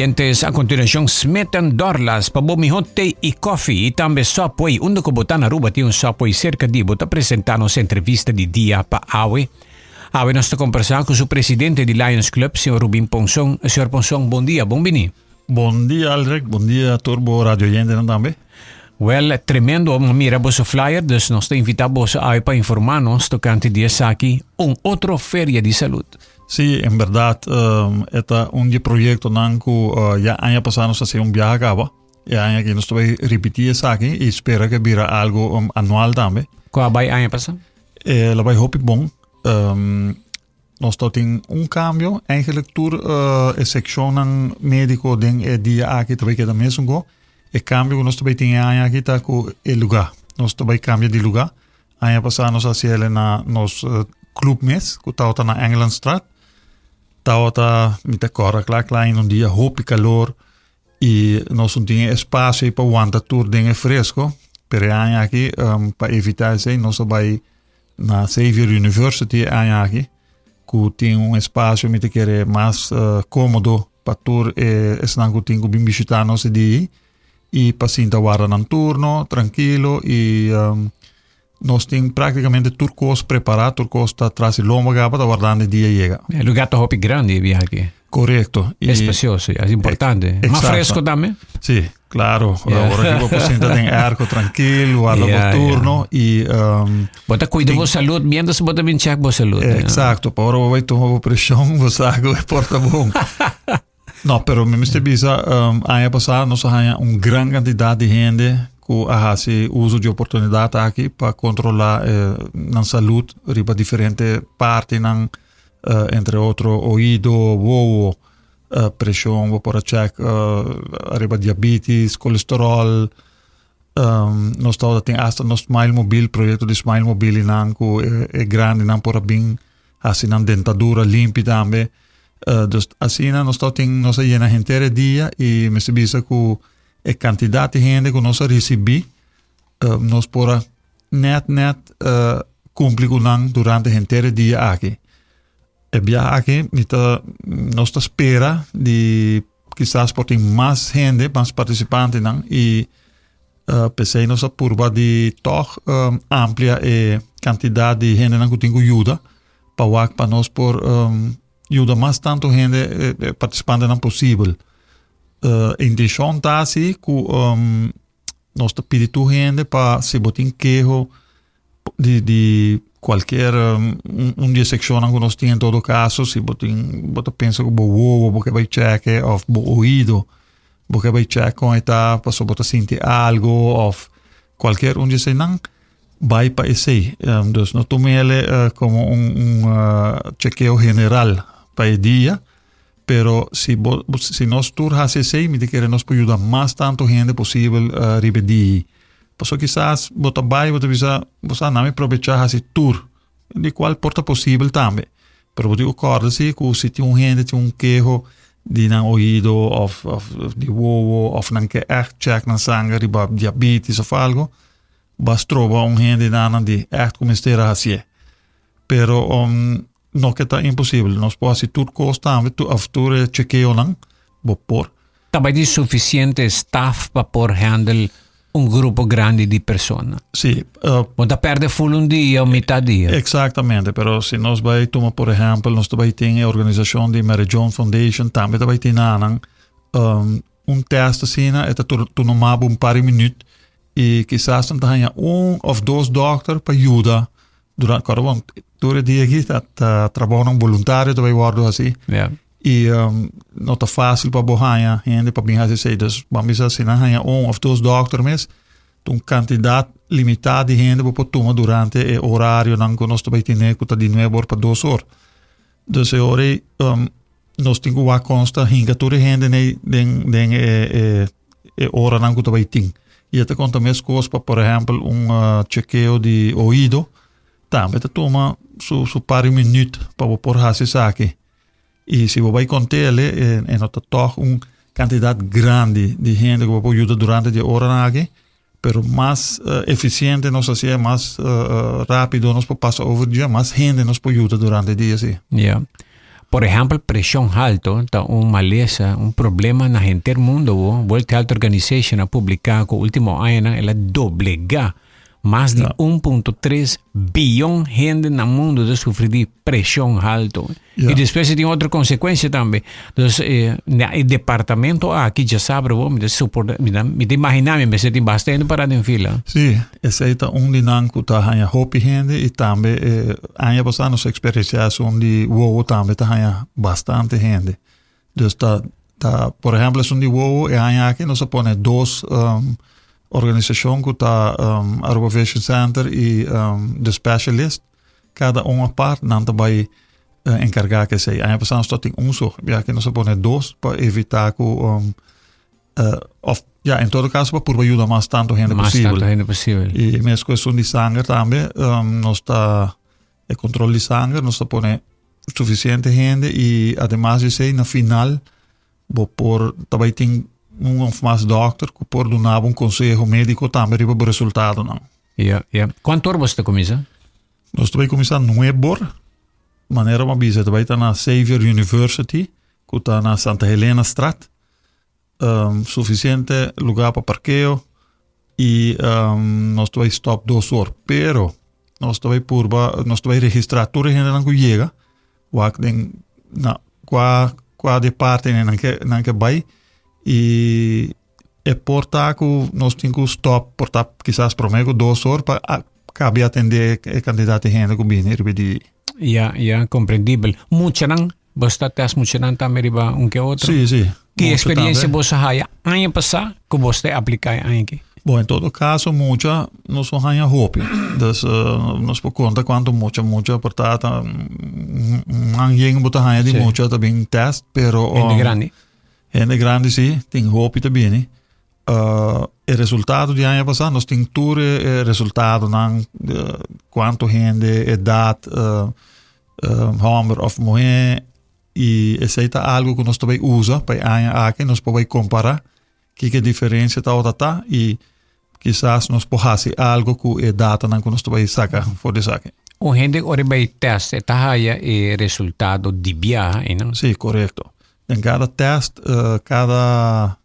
Oyentes, a continuacion Smith and Dorlas pa bo miho te y koffie y tambe Subway. Unda cu bo ta na Aruba tin un Subway cerca di bo ta presenta nos entrevista di dia pa awe. Awe nos ta combersa cu su presidente di Lions Club, señor Rubin Ponson. Señor Ponson, bon dia, bon bini. Bon dia Aldrich, bon dia tur bo radio oyentenan tambe. Wel, tremendo om mira boso flyer, dus nos ta invita boso awe pa informa nos tocante di esaki, un otro feria di salud. Sí, en berdad um, e ta un di proyectonan cu uh, ya aña pasá nos hacía un biaha caba. E aña aki nos ta bay repeti esaki y spera que bira algo um, anual tambe. Cua bay aña pasá? Eh, la bay hopi bon. Um, nos ta tin un cambio. Eigenlijk tur uh, e seccionnan medico den e dia aki ta bay keda mesun go. E cambio cu nos ta bay tin e aña aki ta cu e lugar. Nos ta bay cambia di lugar. Aña pasá nos a hasiel na nos club mes, ku tabata na Engelandstraat. Tabata, mi ta kòrda kla kla, in un dia hopi kalor i nos no tin e espasio ei pa wanta tur den e fresko. Pero e aña aki, pa evitá esei, nos a bai na Xavier University e aña aki, ku tin un espasio mi ta kere mas kómodo pa tur e esnan ku tin ku bin bishitá nos e dia ei. y pa sinta warda nan turno trankilo y um, nos tin prácticamente tur cos prepará, tur cos ta tras di lomba gaba, ta wardando e dia yega. E lugar ta hopi grandi e viaje aki. Correcto. Y, Espacioso, es importante. Mas Exacto. fresco tambe. Sí, claro. Yeah. Ahora que bo por sinta den airco tranquilo, warda Yeah, bo turno y um, Bo ta cuida bo salud, mientras bo ta bin check bo salud. Exacto. Pa ora bo bai tuma bo presión, bo sa cu e por ta bon. No, pero mi mester bisa, um, aña pasá nos a haña un gran kantidat di hende ku a hasi uso di oportunidat aki pa kontrolá eh, nan salud riba diferente partinan, eh, entre otro oido, wowo, eh, preshon, bo por a check eh, riba diabetes, kolesterol. Um, nos tabata tin hasta nos Smile Mobil, proyekto di Smile Mobil nan ku e, e grandinan por a bin hasi nan dentadura limpi tambe. Uh, dus asina nos tin nos a yena henter e dia y mester bisa ku e kantidat di hende ku nos a risibí, uh, nos por a net net uh, kumpli ku nan durante henter e dia aki. E biaha aki mi ta nos ta spera di kisas por tin mas hende, mas partisipantenan y uh, p'esei nos a purba di tòg um, amplia e kantidat di hendenan ku tin ku yuda. pa wak pa nos por um, yuda mas tanto hende eh, eh, participantenan posibel. Uh, intenshon ta así ku um, nos ta pidi tur hende pa si bo tin keho di, di cualquier um, un, un di e seccionnan ku nos tin en todo caso, si bo tin bo ta pensa ku bo wowo bo ke bai cheque of bo oído bo ke bai check kon e ta paso bo ta sinti algo of cualquier un di eseinan Bai pa esei. Dus no tuma ele como un, un chequeo general pa e dia, pero si bo, si nos tur hasi esei, mi ta kere nos por yuda mas tanto hende posibel riba e dia. Pasobra kisas bo ta bai, bo ta bisa, bo sa, nan mi probecha hasi tur, di cual por ta posibel tambe. Pero bo tin ku kòrda si ku si tin un hende tin un keho di nan oido òf òf di wowo òf nan ke ègt chèk nan sanger riba diabetes òf algo, Bo a stroba un hende nan di ègt ku mester a hasié. Pero um, no ke ta imposibel. Nos por hasi tur kos tambe, tu, of tur e chekeonan, bo por. Tabata tin sufisiente staf pa por handle un grupo grandi di persona? Sí. Bo ta perde full un dia o mitad dia. Exactamente, pero si nos bai tuma por ehempel, nos ta bai tin e organisacion di Mary Joan Foundation, tambe ta bai tin nanan um, un test asina, e ta tuma un par di minuut I kisas nan ta haña un òf dos dòkter pa yuda durante, kòrda bon, tur e dia aki ta ta trabounan boluntario ta bai wòrdu hasi. Ja. I um, no ta fásil pa bo haña hende pa bin hasi esei. Dus ban bisa si nan haña un òf dos dòkter mes, ta un kantidat limitá di hende bo por tuma durante e orarionan ku nos ta bai tene ku ta di nuebe or pa dos or. Dus e ora ei um, nos tin ku wak konsta hinka tur e hende nei den den e e e oranan ku ta bai tin. I e ta konta mes kos pa por ehèmpel un uh, chekeo di oido, tambe ta tuma su su par di minüt pa bo por hasi esaki. I si bo bai kont'el e e no ta tòg un kantidat grandi di hende ku bo por yuda durante di e oranan aki, pero mas uh, eficiente nos hasié, mas uh, rápido nos por pasa over dia, mas hende nos por yuda durante dia, sí. Ja. Por ehempel, presion halto ta un malesa, un problema na henter mundo. World Health Organization a publica cu ultimo añanan el a doblega. Mas di 1.3 biyon hende na mundo ta sufri di presion halto. Y despues tin otro consecuencia tambe. Dus eh, na e departamento aki djasabra bo, mi ta soporta, mi ta, mi ta imagina mi mester tin basta hende para den fila. Sí, esei ta un di nan ku ta haña hopi hende i tambe eh, aña pasá nos eksperensiá esun di wowo tambe ta haña bastante hende. Dus ta, ta, por ehempel esun di wowo e aña aki nos a pone dos um, organisashon ku ta um, Aruba Vision Center i um, The Specialist. Kada un apart nan ta bai uh, enkargá ku esei. Aña pasá nos tin un so, ya ke nos a pone dos pa evitá ku um, uh, of ja, en todo caso pa purba yuda mas tanto hende Mas posibel. tanto hende posibel. I mes kuestion di sanger tambe, um, nos ta e control di sanger, nos ta pone suficiente hende i ademas di esei na final bo por ta bai tin un of mas dokter ku por duna bo un konseho médiko tambe riba bo resultadonan. Ja, ja. Kuantu or boso ta kuminsá? Nos ta bai kuminsá nuebe or. Manera bo a bisa ta bai ta na Xavier University ku ta na Santa Helena Straat. Um, sufisiente lugá pa parkeo i um, nos ta bai stop dos or. Pero nos ta bai purba, nos ta bai registrá tur e hendenan ku yega wak den na kua kua di parte nan ke nan ke bai i e por ta ku nos tin ku stop por ta kisas promé ku dos or pa kabi atendé e kantidat di hende ku bini riba di. Ya, ya, komprendibel. Muchanan, bo sta test muchanan tambe riba un ke otro? Sí, sí. Ki experiencia bo sa haya aña pasá ku bo sta apliká e aña aki? Bon, en todo caso mucha no so haña hopi. Dus uh, nos por conta cuanto mucha mucha por ta ta man yen bo ta haña di mucha ta bin test, pero um, hende grandi. Hende grandi sí, tin hopi ta bini. Uh, e resultado di aña pasá nos tin tur e resultadonan uh, cuanto hende, edad, uh, uh, homber of muher y esei ta algo ku nos ta bai usa pa e aña aki nos por bai compara kiko diferencia tabata ta y kisas nos por hasi algo ku e datanan ku nos ta bai saka for di esaki. Un hende ora e bai test e ta haya e resultado di biaha einan? Sí, korekto. Den kada test, uh, kada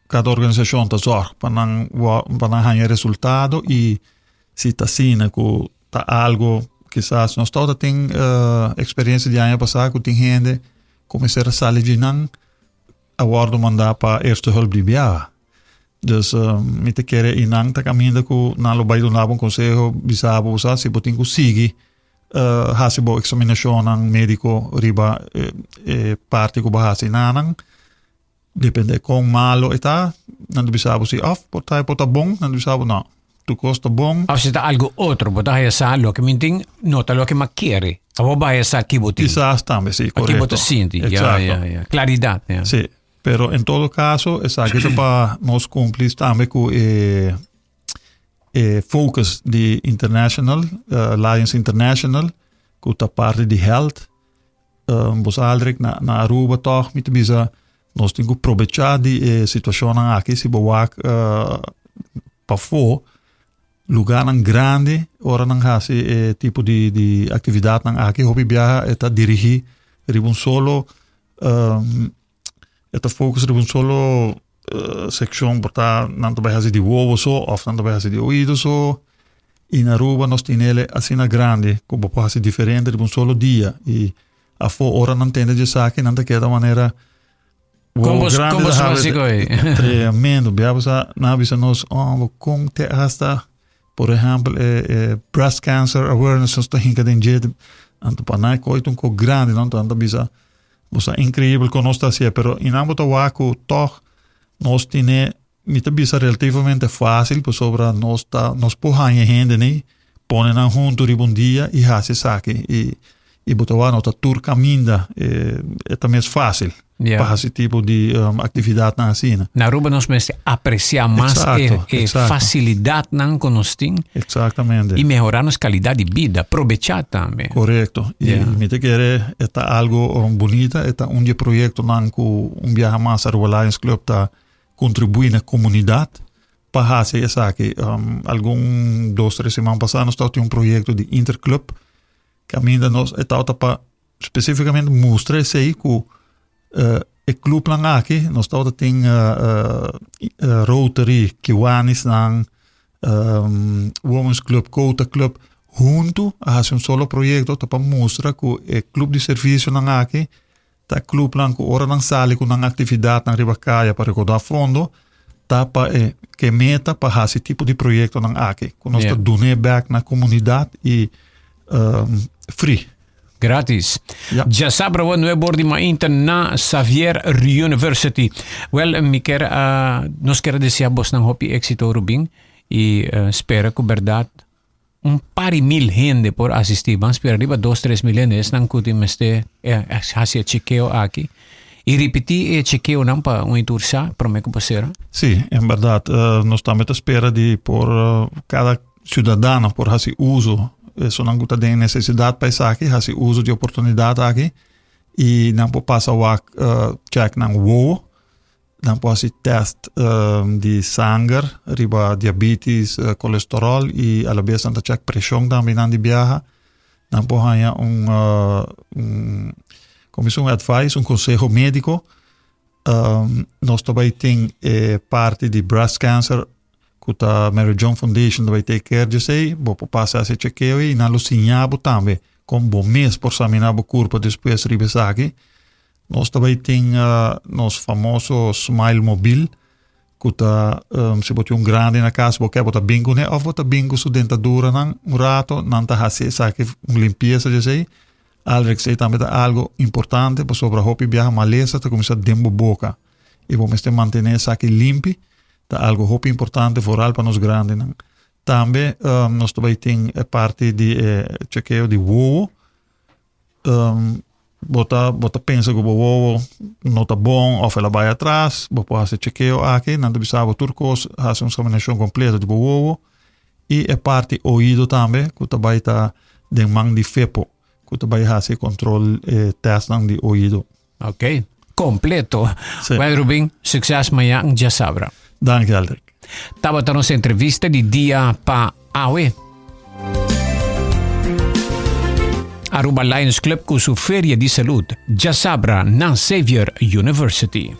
kada organisashon ta zorg pa nan pa nan haña resultado y si ta asina ku ta algo kisas nos tabata tin uh, eksperiencia di aña pasá ku tin hende ku mester a sali di nan a wòrdu mandá pa eerste hulp di biaha. Dus uh, mi ta kere i nan ta kaminda ku nan lo bai duna bo un konseho bisa bo sa si bo tin ku sigui uh, hasi bo eksaminashonnan médiko riba e, e parti ku bo hasi nanan. Depende kon malo e ta, nan ta bisa bo si of por ta por ta bon, nan ta bisa bo no. Tu kos ta bon. Of si ta algo otro, bo ta haya sa loke mi tin, no ta loke m'a kere. Abo bo haya sa ki bo tin. Kisas tambe, si, Ki bo ta korekto. sinti. Ja, Exacto. ja, ja. Klaridat, ja. Si, pero en todo caso esaki ta pa nos cumpli tambe cu e e focus di International, eh, Lions International, cu ta parti di health. Um, bos Aldrich, na, na Aruba toch, mi te bisa, nos tin ku probechá di e situacionnan aki, si bo wak uh, pafó, lugarnan grandi, ora nan hasi e tipo di, di actividadnan aki, hopi biaha e ta dirigí riba un solo um, e ta focus riba un solo uh, seccion, por ta nan ta bai hasi di wowo so, of nan ta bai hasi di oido so. I na Aruba nos tin ele asina grandi ku bo por hasi diferente riba un solo dia. I afó ora nan tende di esaki nan ta keda manera Kon bos, kon bos hasi koi? Tremendo. Bia bo sa, nan a bisa nos, oh, bo kon te hasta, por ehempel, e, e breast cancer awareness nos ta hinka den dje. Anto pa nan e koi ta un kos grandi, no? Anto nan ta bisa, Bo sa increíbel con nos ta hacié, pero inan bo ta wak cu toch nos tine, mi ta bisa relativamente fácil pasobra nos ta, nos por haña hende ni pone nan hunto riba un dia y haci esaki y y bo ta wak no ta tur caminda e, e ta mes fácil Ja. pa haci tipo di um, actividadnan asina. Na Aruba nos mester aprecia mas Exacto, e, e exacto. facilidadnan cu nos tin Exactamente. y mehora nos calidad di bida, probecha tambe. Correcto. Y Ja. mi ta kere e ta algo um, bunita, e ta un di e proyectonan cu un biaha mas Aruba Lions Club ta contribui na comunidad pa haci esaki. Um, algun dos, tres siman pasa nos tabatin un proyecto di Interclub, caminda nos e tabata pa. spesífikamente mustra esei ku e clubnan aki, nos tabata tin Rotary, Kiwanisnan, Women's Club, Kota Club, huntu a hasi un solo proyekto ta pa mustra ku e club di servisionan aki ta clubnan ku ora nan sali ku nan aktividatnan riba kaya pa rekoudá fondo, ta pa e ke meta pa hasi tipo di proyektonan aki ku nos ta dun'é bèk na komunidat i free. Gratis. Ja. Djasabra awor nuebe or di mainta na Xavier University. Wel, mi kier a, nos kier a desea bosnan hopi éxito, Rubin, i eh, spera ku berdad un par di mil hende por asisti. Ban spera riba dos, tres mil hende, esnan ku tin mester eh, hasi e chekeo aki. I ripití e chekeonan pa un i tur sa promé ku bo sera. Sí, en berdad, eh, nos tambe ta spera di por eh, kada ciudadano por hasi uso, esonan ku ta den nesesidat pa esaki, hasi uso di oportunidat aki i nan por pasa wak eh, check nan wowo, nan por hasi test eh, di sanger riba diabetes, eh, kolesterol i alabes nan ta check preshon tambe nan di biaha. Nan por haña un, eh, un como un advice, un conseho médico. Um, nos ta bai tin e parti di breast cancer ku ta Mary John Foundation ta bai take care di esei. Bo por pasa hasi chekeo ei i nan lo siña bo tambe kon bo mes por saminá bo kurpa despues riba esaki. Nos ta bai tin uh, nos famoso Smile Mobil ku ta um, si bo tin un grandi na kas bo ke bo ta bin kuné òf bo ta bin ku su dentaduranan un rato nan ta hasi esaki un limpiesa di esei. Alrek esei tambe ta algo importante pasobra hopi biaha malesa ta kuminsá den bo boka i bo mester mantené esaki limpi ta algo hopi importante vooral pa nos grandinan. Tambe um, nos ta bai tin e parti di e chekeo di wowo. Um, bo ta, bo ta pensa ku bo wowo no ta bon of el a bai atras, bo por hasi chekeo aki, nan ta bisa bo tur kos, hasi un examinashon kompleto di bo wowo. I e parti oido tambe ku ta bai ta den man di FEPO, ku ta bai hasi e kontrol e testnan di oido. Ok, kompleto. Sí. Well, Rubin, sukses mañan djasabra. Danki, Aldrich. Tabata nos entrevista di dia pa awe. Aruba Lions Club cu su Feria di Salud, djasabra na Xavier University.